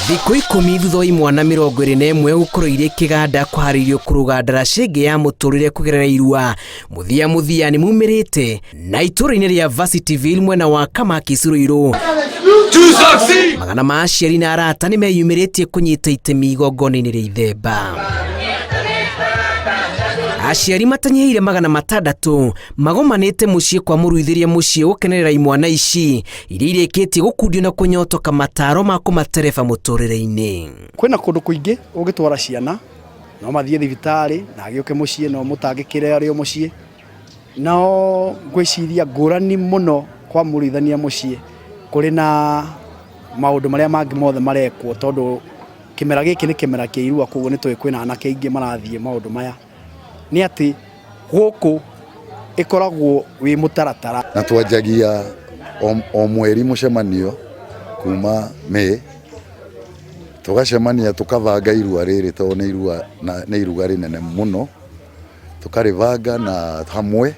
Thikũ 10 thutha wa imwana 21 gũkorwo irĩ kĩganda kũharĩirio kũrũga ndaraca ĩngĩ ya mũtũrĩre kũgerera irua mũthia mũthia nĩ mumĩrĩte na itũũra-inĩ rĩa Varsityville mwena wa Kamakis Ruiru. Magana ma aciari na arata nĩ meyumĩrĩtie kũnyita itemi igongona-inĩ rĩa ithemba. Aciari matanyihĩire 600 magomanĩte mũciĩ kwa mũruithĩria mũciĩ gũkenerera imwana ici iria irĩkĩtie gũkundio na kũnyotoka mataro ma kũmatereba mũtũrĩre-inĩ. Kwĩna kũndũ kũingĩ ũngĩtwara ciana, no mathiĩ thibitarĩ na agĩũke mũciĩ no mũtangĩkĩre arĩ o mũciĩ. No ngwĩciria ngũrani mũno kwa mũruithania mũciĩ kũrĩ na maũndũ marĩa mangĩ mothe marekwo, tondũ kĩmera gĩkĩ nĩ kĩmera kĩa irua, koguo nĩ tũĩ kwĩna anake aingĩ marathiĩ maũndũ maya, nĩ atĩ gũkũ ĩkoragwo wĩ mũtaratara. Na twanjagia o mweri mũcemanio kuma May, tũgacemania tũkabanga irua rĩrĩ, tondũ nĩ iruga rĩnene mũno, tũkarĩbanga na hamwe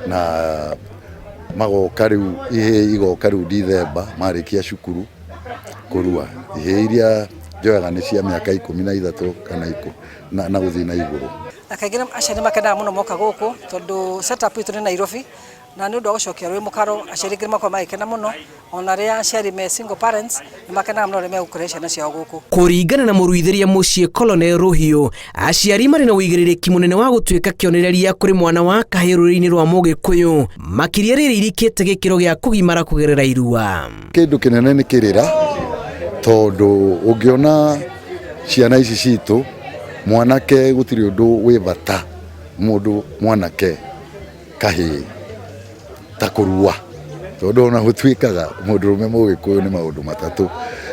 na magoka rĩu ihĩĩ igoka rĩu Dithemba marĩkia cukuru kũrua. Ihĩĩ iria njoyaga nĩ cia mĩaka 13 kana na gũthiĩ na igũrũ. Na kaingĩ aciari makenaga mũno moka gũkũ tondũ setup itũ nĩ Nairobi, na nĩ ũndũ wa gũcokia rũĩ mũkaro aciari aingĩ makoragwo magĩkena mũno, ona arĩa aciari me single parents nĩ makenaga mũno rĩrĩa megũkũrehe ciana ciao gũkũ. Kũringana na mũruithĩria mũciĩ Colonel Rũhiũ, aciari marĩ na ũigĩrĩrĩki mũnene wa gũtuĩka kĩonereria kũrĩ mwana wa kahĩĩ rũrĩrĩ-inĩ rwa Mũgĩkũyũ, makĩria rĩrĩ irikĩte gĩkĩro gĩa kũgimara kũgerera irua. Kĩndũ kĩnene nĩ kĩrĩra, tondũ ũngĩona ciana ici citũ, mwanake gũtirĩ ũndũ wĩ bata mũndũ mwanake kahĩĩ ta kũrua, tondũ ona gũtuĩkaga mũndũrũme mũgĩkũyũ nĩ maũndũ matatũ,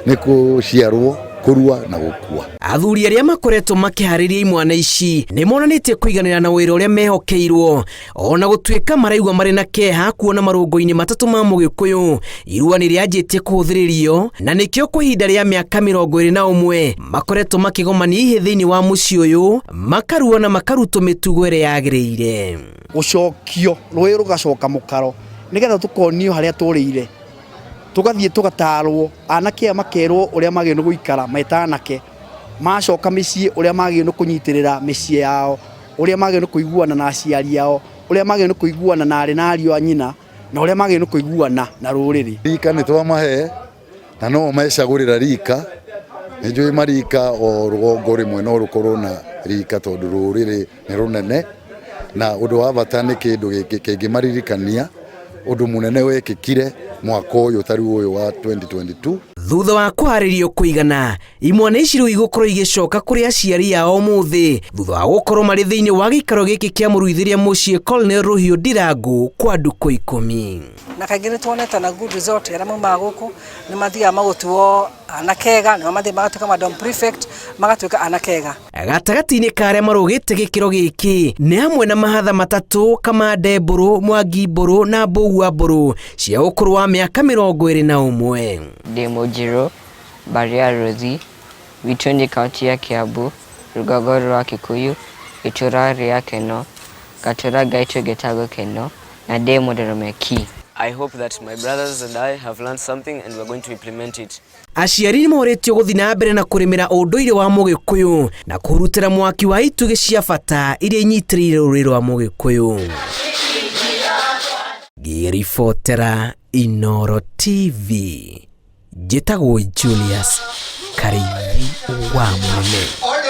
nĩ gũciarwo, kũrua na gũkua. Athuri arĩa makoretwo makĩharĩria imwana ici nĩ monanĩtie kũiganĩra na wĩra ũrĩa mehokeirwo, ona gũtuĩka maraigua marĩ na kĩeha kuona marũngo-inĩ matatũ ma Mũgĩkũyũ irua nĩ rĩanjĩtie kũhũthĩrĩrio, na nĩkĩo kwa ihinda rĩa mĩaka 21 makoretwo makĩgomania ihĩĩ thĩinĩ wa mũciĩ ũyũ, makarua na makarutwo mĩtugo ĩrĩa yagĩrĩire. Gũcokio rũĩ rũgacoka mũkaro nĩgetha tũkonio harĩa tũrĩire, tũgathiĩ tũgatarwo, anake aya makerwo ũrĩa magĩrĩirwo nĩ gũikara me ta anake, macoka mĩciĩ ũrĩa magĩrĩirwo nĩ kũnyitĩrĩra mĩciĩ yao, ũrĩa magĩrĩirwo nĩ kũiguana na aciari ao, ũrĩa magĩrĩirwo nĩ kũiguana na arĩ na ariũ a nyina, na ũrĩa magĩrĩirwo nĩ kũiguana na rũrĩrĩ. Rika nĩ twamahe na no mecagũrĩra rika, nĩ njũĩ marika o rũgongo rĩmwe no rũkorwo na rika tondũ rũrĩrĩ nĩ rũnene, na ũndũ wa bata nĩ kĩndũ gĩkĩ kĩngĩmaririkania ũndũ mũnene wekĩkire mwaka ũyũ ta rĩu ũyũ wa 2022. Thutha wa kũharĩrio kũigana, imwana ici rĩu igũkorwo igĩcoka kũrĩ aciari ao ũmũthĩ thutha wa gũkorwo marĩ thĩinĩ wa gĩikaro gĩkĩ kĩa mũruithĩria mũciĩ Colonel Rũhiũ Ndirangu kwa ndukũ 10. Na kaingĩ nĩ tuonete na good result arĩa maumaga gũkũ nĩ mathiaga magũtuo anake ega, nĩ mathiaga magatuĩka madam prefect, magatuĩka anake ega. Gatagatĩ-inĩ ka arĩa marũgĩte gĩkĩro gĩkĩ nĩ hamwe na mahatha matatũ Kamande Mbũrũ, Mwangi Mbũrũ na Mbũgua Mbũrũ cia ũkũrũ wa mĩaka 21. Ndĩ Mũnjirũ, mbarĩ ya Rũthi, witũ nĩ kaunti ya Kiambu, rũgongo rwa Kikuyu, itũra rĩa Keno, gatũra gaitũ getagwo Keno, na ndĩ mũndũrũme ki. I hope that my brothers and I have learned something and we are going to implement it. Aciari nĩ morĩtio gũthiĩ na mbere na kũrĩmĩra ũndũire wa Mũgĩkũyũ na kũrutĩra mwaki wa itugĩ cia bata iria inyitĩrĩire rũrĩrĩ rwa Mũgĩkũyũ. Ngĩribotera Inooro TV, njĩtagwo Julius Karĩithi wa Mũnene.